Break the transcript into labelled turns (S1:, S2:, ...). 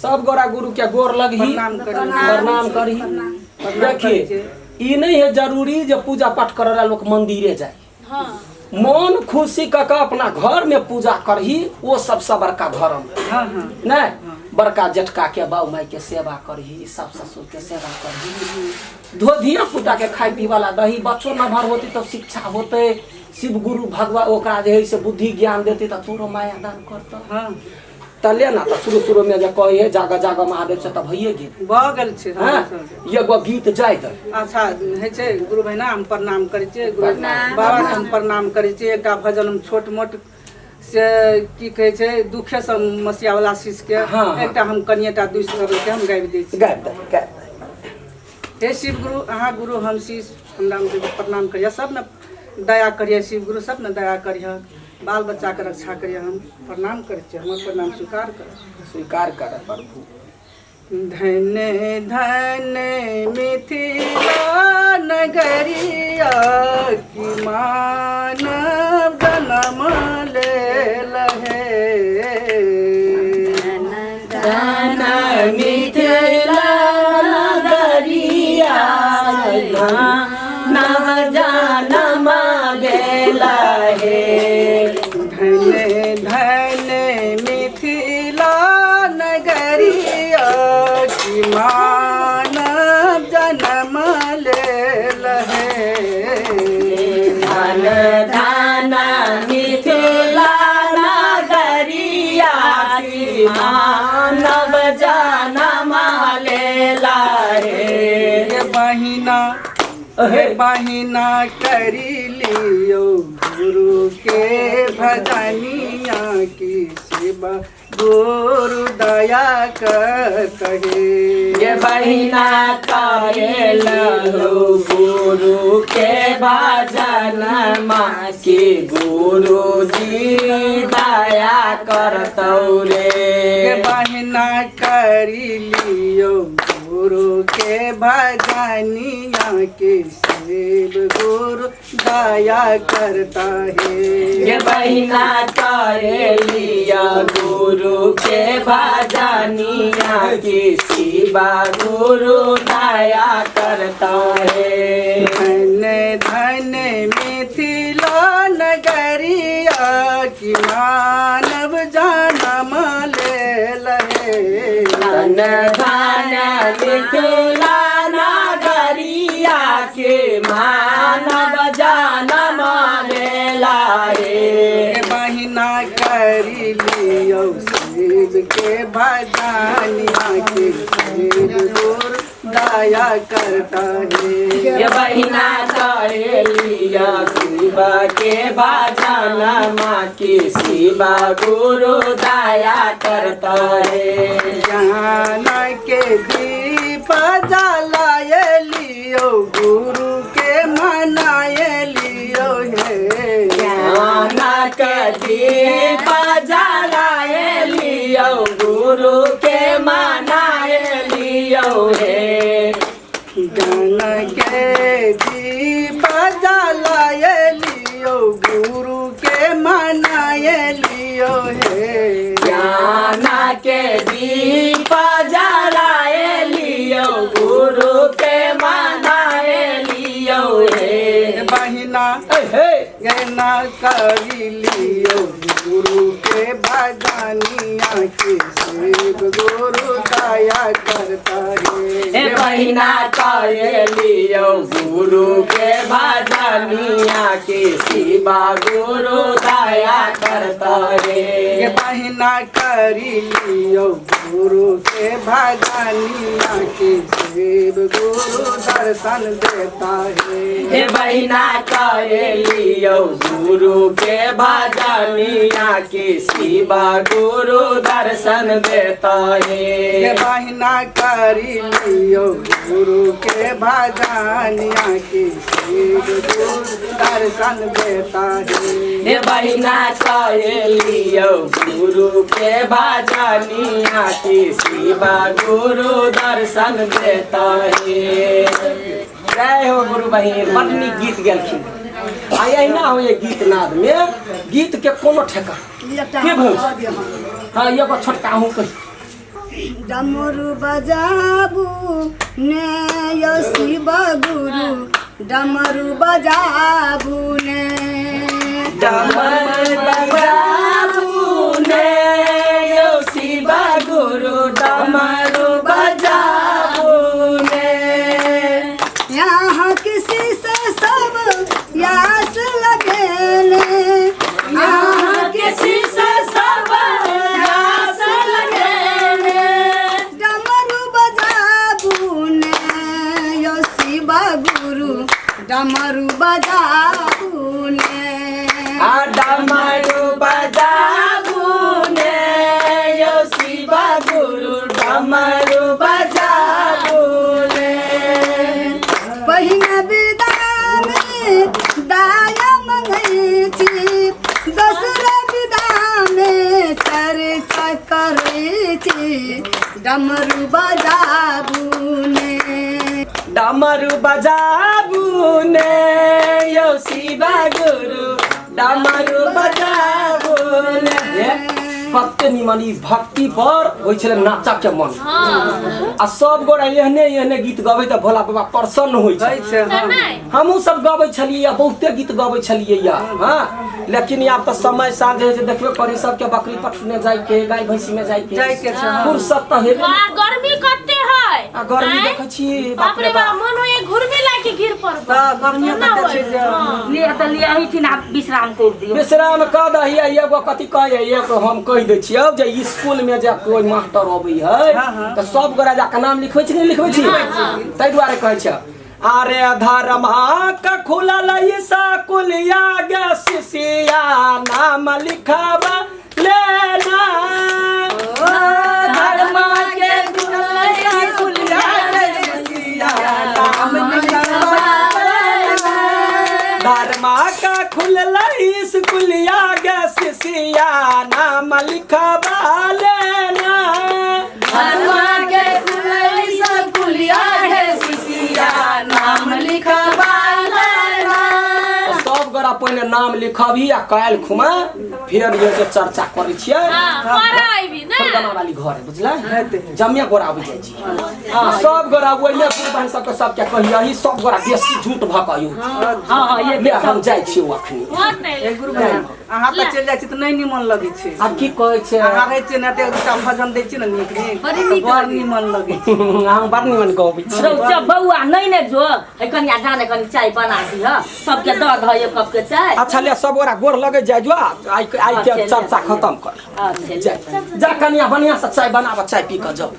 S1: सब गोरा गुरु के गोर लगही,
S2: प्रणाम करही।
S1: प्रणाम करही।
S2: प्रणाम
S1: देखिए,
S2: करै छै।
S1: ई नहीं है जरूरी जे पूजा पाठ करे ला लोग मंदिरे जाए। मन खुशी कऽ के अपना घर में पूजा करही, वो सबसे बड़का धर्म है।
S2: हाँ हाँ
S1: नहीं, बड़का जेठका के बाऊ माई के सेवा करही, सास ससुर के सेवा करही, धो धिया पुता के खाए पीवा ला दही, बच्चो नमहर होती तो शिक्षा होते, शिव गुरु भगवान ओकरा जे है से बुद्धि ज्ञान देती तऽ तोरो माया दान करतौ। तऽ ले ना, तऽ शुरू शुरू में जे कहै है जाग जाग महादेव से तऽ भइए गेल।
S2: भऽ गेल छै।
S1: हँ, एगो गीत जाय दे।
S2: अच्छा होइ छै गुरु बहिना, हम प्रणाम करै छियै गुरु बाबाके, हम प्रणाम करै छियै। एकटा भजन हम छोट मोट से की कहै छै दुखे समस्यावला शिष्यके
S1: हाँ, हाँ।
S2: एकटा हम कनिएटा दुइ शब्दके हम गाबि दै छी।
S1: गाबि दे, गाबि दे।
S2: हे शिव गुरु, अहाँ गुरु हम शिष्य, हमरा प्रणाम करिए, सब ने दया करिए शिव गुरु, सब ने दया करिए, बाल बच्चाके रक्षा करिए। हम प्रणाम करै छी, हमर प्रणाम स्वीकार कर,
S1: स्वीकार कर प्रभु।
S2: धन धन मिथिला नगरिया की मानव जन्म लेल हे।
S1: धन मिथिला नगरिया नव जनम भेल हे।
S2: धन धन मिथिला नगरिया की मानव जन्म लेल हे।
S1: धन धन मिथिला नगरिया की मानव जनम लेला हे।
S2: हे बहिना, हे बहिना, करी लियो गुरु के भजनिया की शिव गुरु दया कर कहे।
S1: ये बहिना, करे लहो गुरु के भजन माँ के गुरु जी दया करतौ
S2: हे
S1: रे।
S2: बहिना, करी लियो गुरु के भजनिया के शिव गुरु दया करता है।
S1: ये बहिना, करे लिया गुरु के भजनिया की शिवा गुरु दया करता है।
S2: धन धन मिथिला नगरिया की मानव जन्म लेल हे।
S1: धन धन मिथिला नगरिया के मानव जन्म लेला रे।
S2: हे बहिना, करी लियो शिव के भजनिया के शिव गुरु दया करता है।
S1: ये बहिना, करे लिया शिव के भजन माँ की शिवा गुरु दया करता है।
S2: ज्ञान के दीप जलाए लियो गुरु के मनाए लियो हे।
S1: ज्ञान के दीप जलाए लियो गुरु के मनाए लियो हे।
S2: ज्ञान के दीप जलाए लियो गुरु के मनाए लियो हे।
S1: ज्ञान के दीप जलाए लियो गुरु के मनाए लियो हे।
S2: बहिना,
S1: हे
S2: गना करी लियो गुरु के भजनिया के शिव गुरु दया करता
S1: हे
S2: है।
S1: बहिना, करे लियो गुरु के भजनिया के शिवा गुरु दया करता
S2: ये
S1: है।
S2: बहिना, करी लियो गुरु के भजनिया के शिव गुरु दर्शन देता है।
S1: हे बहिना, करे लियो गुरु के भजनिया के शिवा गुरु दर्शन देता
S2: ये
S1: है।
S2: बहिना, करी लियो गुरु के भजनिया के शिव गुरु दर्शन देता है।
S1: हे बहिना, करे लियो गुरु के भजनिया के शिवा गुरु दर्शन देता है। जय हो गुरु बहिन, बड नीक गीत गेलखिन। आ एहिना होइए गीत नाद में, गीत के कोनो ठेका के भौजी। हाँ, एगो छोटका अहूँ कही।
S3: डमरू बजाबू ने यौ शिव गुरु डमरू बजाबू ने
S1: डमरू बजाबू ने यौ शिव गुरु डमरू बजाबू ने
S3: यहाँ किसी से सब यास लगेले यहाँ
S1: किसी से सब आस लगेले
S3: डमरू बजाबू ने यौ शिव गुरु डमरू बजाबू ने
S1: आ डमरू बजाबू ने यौ शिव गुरु डमरू बजाबू ने
S3: पहिने विदामे दाया मंगै छी दोसरा विदामे चर्चा करै छी डमरू बजाबू ने
S1: डमरू बजाबू ने यौ शिवा गुरु डमरू बजाबू ने हे, कते निमन ई भक्ति पर होइ छलै नाचक के मन आ सब गोरा एहने एहने गीत गबै तऽ भोला बाबा प्रसन्न होइ छै
S2: होइ छै हँ
S1: हमहूँ सब गबै छलियै या बहुते गीत गबै छलियै या हँ लेकिन आब तऽ समय साल जे होइ छै देखबे करी सबके बकरी पठने जाइके गाय भैंसी में जाइके
S2: जाइके छै, हँ।
S1: फुर्सत तऽ हेबे
S4: आ गर्मी कते है
S1: आ गर्मी
S4: आँय?
S1: देखै छी
S4: बाप रे बाप मन होइए घुरबे लागी गिर पड़ब
S2: तऽ गर्मियो
S4: केना
S2: कते छै
S4: होय?
S2: जे
S4: हँ।
S5: लिए तऽ लिए अहीठिन आब विश्राम कर दियौ
S1: विश्राम कऽ दही आ एगो कथी कहै एगो हम कहि दै छियौ जे स्कूल में जे कोइ मास्टर अबै है
S2: हँ, हँ।
S1: तऽ सब गोरा जाके नाम लिखबै छी कि नहि लिखबै छी ताहि दुआरे कहै छै अरे धर्मा का खुलल कुलिया गे शिशिया नाम लिखावा लेना धर्मा के खुलल शिशिया नाम लिखावा लेना। धर्मा का खुलल स्कूलिया गे शिशिया नाम लिखावा लेना
S5: धर्मा के खुलल स्कूलिया है शिशिया नाम लिखवा लेना।
S1: सब गोरा पहिले नाम लिखबही आ काल्हि खुमा फेर जे छै चर्चा करै छियै
S4: हाँ, पढ़ा अइबी ने
S1: फलगना वाली घर है बुझलै
S2: हेतै।
S1: जमिया गोरा आबि जाइ छी हँ सब गोरा ओहिमे गुरु बहन सबके सबके कहियही सब गोरा बेसी झूठ भऽ कऽ आयौ
S5: हँ हँ ये
S1: ले हम जाइ छियौ अखनी
S4: होतै
S2: हे गुरु बहन अहाँ तऽ चलि जाइ छी तऽ नहि निमन लगै छै
S1: आब की कहै छै
S2: अहाँ रहै छियै ने तऽ एक दूटा भजन दै छियै ने नीक नीक
S5: बड़ी नीक
S2: बड़ निमन लगै छै
S1: हम बड़ निमन गबै छी
S5: रौ चल बौआ नहि ने जो है कनिया जाने कनि चाय बना दिह सबके दऽ दह एक कप के चाय
S1: अच्छा ले सब गोरा गोर लगे जाइ जो आइ आइ के
S5: अच्छा,
S1: चर्चा खत्म कर
S5: अच्छा
S1: जा जा कनिया बढ़िया से चाय बनाब चाय पी कऽ जाउ